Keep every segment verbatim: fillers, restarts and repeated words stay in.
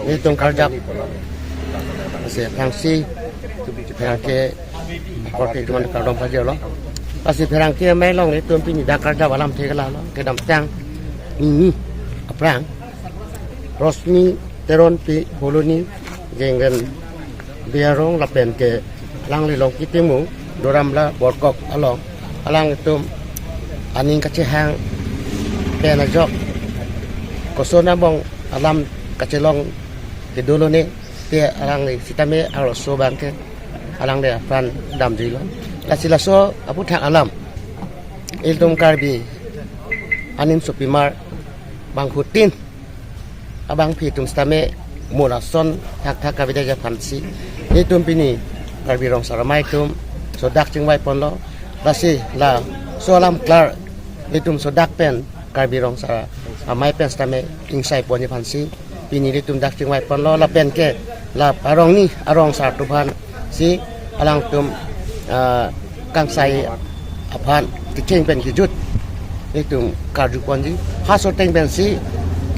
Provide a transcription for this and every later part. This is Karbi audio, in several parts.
Nelitum karjap, lasi pherangke, korte ituman kardom pajirlo. Lasi pherangke amei along nelitum pini dak karjap alamthe ke lalo, kedamtang, nini aphrang, Rosmi Teronpi Phuloni, Jengren Biarong lapen ke alangli Longki Timung, Duar Amla Borkok along, alangtum aning kachehang pen ajok, koson abang alam kachelong kedo lone, te alangli sitame arloso abangke alangli apran damjuilo. Lasi laso aputhak alam ilitum Karbi animsopimar bangphutin abangpi atum sitame mo lason thakthak kavedet aphansi nelitum pini Karbi Rong Asar Amei atum sodak chingvai ponlo. Lasi laso alam klar, nelitum sodak pen Karbi Rong Asar Amei pen sitame ingsai ponji aphansi pini nelitum dak chingvai ponlo, lapen ke la arongni arong asar atum aphansi alangtum, ah, kangsai aphan kecheng pen kejut nelitum karju ponji. Ha asor ateng pensi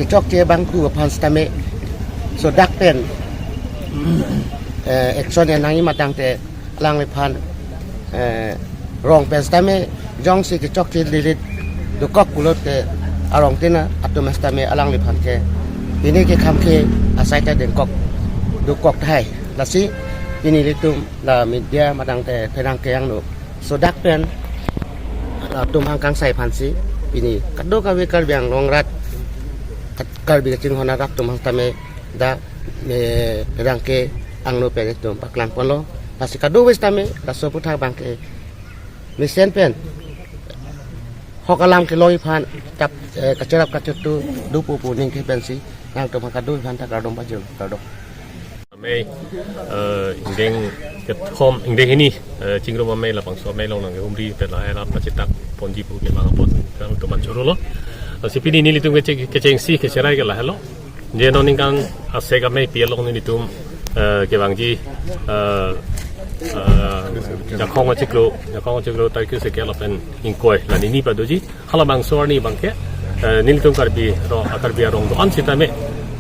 kechokche abangku aphan sitame sodak pen, eh, action en nangji ma tangte alangliphan, eh, rong pen sitame jongsi kechokche lilit dokok pulote arongtin atum sitame alangliphan ke pini ke kham ke asai ta dengkok dokok tahai. Lasi pini nelitum la media ma tangte pherangke angno sodak pen latum hang kangsai aphansi pini kadokave Karbi Anglong arat, Kar-, Karbi kachinghon arat atum hang tame dak, eh, pherangke angno pen itum paklang ponlo. Lasi kadokave sitame laso aputhak abangke mesen pen hok alam kelongji aphan kap, eh, kacherap kachetu do pu pu ningke pensi nangtum hang kadokave aphan ta kardom pajir, kardom. Amei, eh, ingdeng kethom, ingdeng hini, eh, Chingrum Amei labangso amei along nangkehumri pen lahai alam kachetak ponji pu kemang apot nangtum aphan chorolo. Lasi pini nelitum kecheng, kechengsi kecherai ke lahelo. Je non ningkan asek ameipi along nelitum, eh, kevangji, eh, eh, Jakhong achiklo, Jakhong achiklo tarik kre-isi ke lapen ingkoi la nini padoji. Halabangso arni abangke, eh, nelitum Karbi ro-, ah, Karbi arong do-an sitame,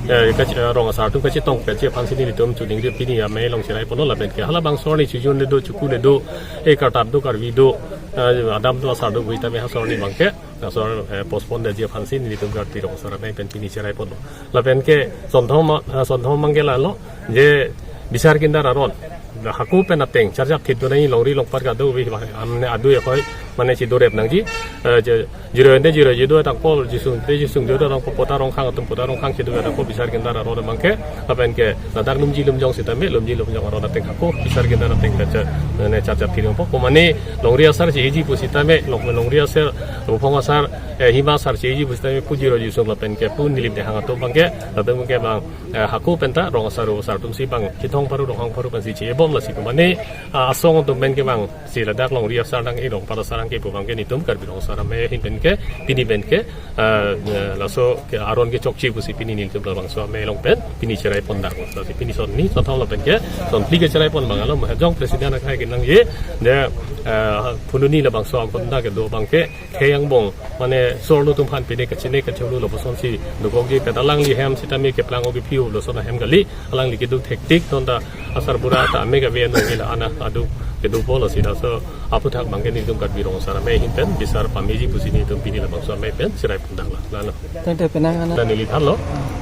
eh, kach-, eh, rong asar atum kachetong peji aphansi nelitum choningri pini amei along cherai ponlo lapen ke halabangso arni chojun le do, chuku le do, eh, kartap do, Karbi do, eh, adam do, asar do, pu sitame ha asor arni abangke, ha asor, eh, postpone detji aphansi nelitum Karbi Rong Asar Amei pen pini cherai ponlo. Lapen ke sonthom, eh, sonthom abangke lalo, je bisar kindar aron hako pen ateng charjap thit dunai longri longpat kadokave amne adu ehoi mane chedorep nangji, eh, je, jiroi ante jiroi chedo tangpo, jisung ante jisung chedo tangpo, pota rongkhang atum pota rongkhang chedo tangpo, bisar kindar aron abangke, lapen ke ladak lumji lumjong sitame, lumji lumjong aron ateng hako bisar kindar ateng kacha, mane charjap thit nangpo. Ko mane longri asar cheji pu sitame, long, longri asar, buphong asar, eh, hima asar cheji pu sitame pu jiroi jisung lapen ke pu nilim nehang atum abangke, latum ke bang, eh, hako penta rong asar asar atumsi bang kethong pharu ronghang pharu pensi chebom, lasi ko mane, ah, asong atum pen ke bangsi ladak longri asar nang, eh, longpat asar nangkepu abangke nelitum Karbi Rong Asar Amei ahin pen ke pini pen ke, ah, eh, laso ke aron kechokche pusi pini nelitum labangso amei along pen pini cherai pondaklo. Lasi pini son ni sonthom lapen ke son phli kecherai pon abang alo, mahajong president akhai kenangji, de, eh, Phuloni labangso agonda kedo abangke khei angbong mane sorlo atum aphan pine kachine kacholo lapusonsi dokokji, pen alangli hem sitame keplang ogi piu lason ahem kali, alangli kedo thektik, non ta asar bura ta ame kave no gila ana adu kedo polo sida. So aputhak abangke nelitum Karbi Rong Asar Amei ahin pen bisar pameji pusi nelitum pini labangso amei pen cherai pondaklo. Lalo. Tangte penang ana. Dan neli thanlo.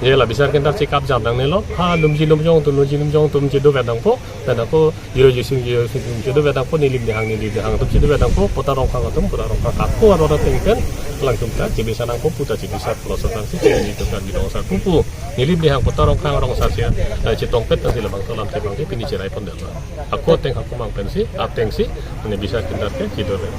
Je la bisar kindar chekap jam nangnelo. Ha lumji lumjong atum, lumji lumjong atum chedo vet nangpo, vet nangpo. Jiroi jisung, jiroi jisung atum chedo vet nangpo, nilim nehang, nilim nehang atum chedo vet nangpo, pota rongkhang atum pota rongkhang, hako aron ateng pen alangtum ta chebisa nangpo pu ta chebisa pulo, sotangsi chini atum Karbi Rong Asar pupu nilim nehang pota rongkhang rong asar si, eh, chetongpet tangsi labangso alam chebang ke pini cherai pondaklo. Hako ateng hako mang pensi, atengsi, mane bisar kindar ke chedorep.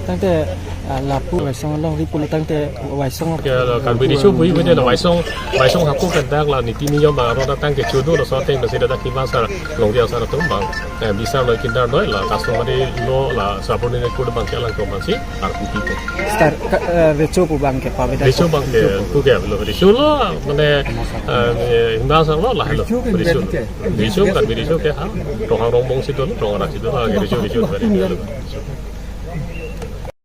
Tangte, ah, lapu Waisong alongri pulo tangte Waisong. Ya, la Karbi Riso puji puji la Waisong, Waisong hako pen dak la niti niyom bang aron ateng ke chodo laso ateng pensi dak hima asar, longri asar atum bang, eh, bisar loi kindar loi la customary law la subordinate court abangke alangtum aphansi arpu pipo. Star, ka, eh, recho pu abangke pavedet. Recho abangke pu ke lo, recho lo, mane, eh, hima asar lo lahelo. Recho ke recho. Recho, Karbi Riso ke ha, ronghang rongbong si dolo, rong anak si dolo, ha, recho, recho, recho.